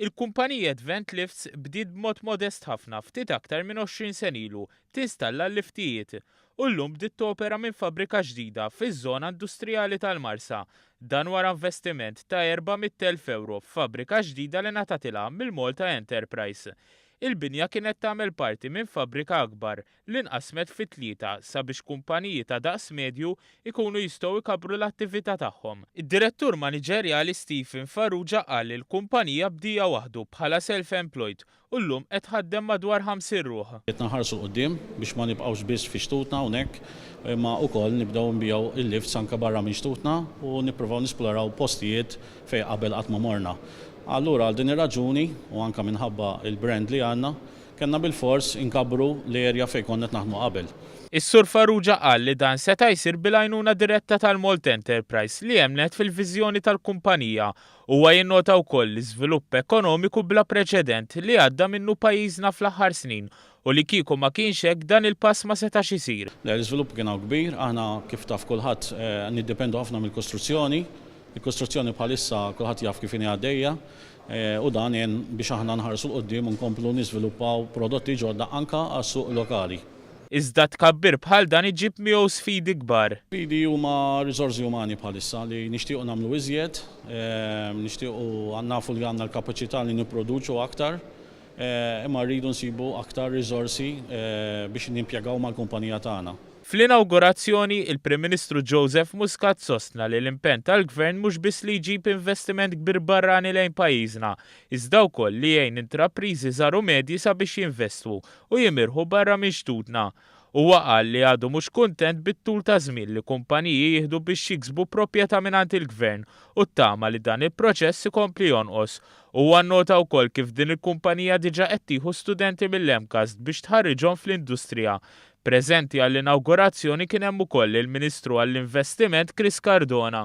Il-kumpanija Advent Lifts bdiet b'mod modest ħafna ftit aktar minn 20 sena ilu tinstalla l-liftijiet u llum bdiet topera minn fabbrika ġdida fiż-żona industrijali tal-Marsa. Dan wara investiment ta' €400,000 f'fabbrika ġdida li ngħatatilha mill-Malta Enterprise. Il-binja kienet tagħmel parti minn fabbrika akbar li nqasmet fi tlieta sabiex kumpaniji ta' daqs medju jkunu jistgħu jkabbru l-attività tagħhom. Id-Direttur Maniġerjali Stephen Farrugia qal li l-kumpanija bdieha waħdu bħala self-employed u llum qed tħaddem madwar 50 ruħ. Qed nħarsu 'l quddiem biex ma nibqgħux biss fi xtutna hawnhekk imma wkoll nibdew nbigħu l-lifts anke barra minn xtutna u nippruvaw nisploraw postijiet fejn qabel qatt ma morna. Allura għal din ir-raġuni u anke minħabba l-brand li għandna, kellna bilfors inkabbru l-area fejn konna qed naħdmu qabel. Is-Sur Farrugia qal li dan seta' jsir bil-għajnuna diretta tal-Malta Enterprise li emmnet fil-viżjoni tal-kumpanija. Huwa jinnota wkoll l-iżvilupp ekonomiku bla preċedent li għadda minnu pajjiżna fl-aħħar snin u li kieku ma kienx hekk dan il-pass ma setax isir. Le, l-iżvilupp kien hawn kbir. Aħna kif taf kulħadd niddependu ħafna mill-kostruzzjoni. Il-kostruzzjoni bħalissa kulħadd jaf kif inhi għaddejja u dan għen biex aħna nħarsu 'l quddiem u nkomplu niżviluppaw prodotti ġodda anke għas-suq lokali. Iżda tkabbir bħal dan iġib miegħu sfidi kbar. Sfidi huma riżorsi umani bħalissa li nixtiequ nagħmlu iżjed, nixtiequ nafu li għandna l-kapaċità li nipproduċu aktar, imma rridu nsibu aktar riżorsi biex nimpjegaw mal-kumpanija tagħna. Fl-inawgurazzjoni, il-Prim Ministru Joseph Muscat sostna li l-impenn tal-Gvern mhux biss li jġib investiment kbir barrani lejn pajjiżna, iżda wkoll li jgħin intrapriżi żgħar u medji sabiex jinvestu u jimirħu barra minn xtutna. Huwa qal li għadu mhux kuntent bit-tul ta' żmien li kumpaniji jieħdu biex jiksbu proprjetà mingħand il-Gvern u ttama li dan il-proċess ikompli jonqos. Huwa nnota wkoll kif din il-kumpanija diġà qed tieħu studenti mill-MCAST biex tħarriġhom fl-industrija. Preżenti għall-inawgurazzjoni kien hemm ukoll il-Ministru għall-Investiment Chris Cardona.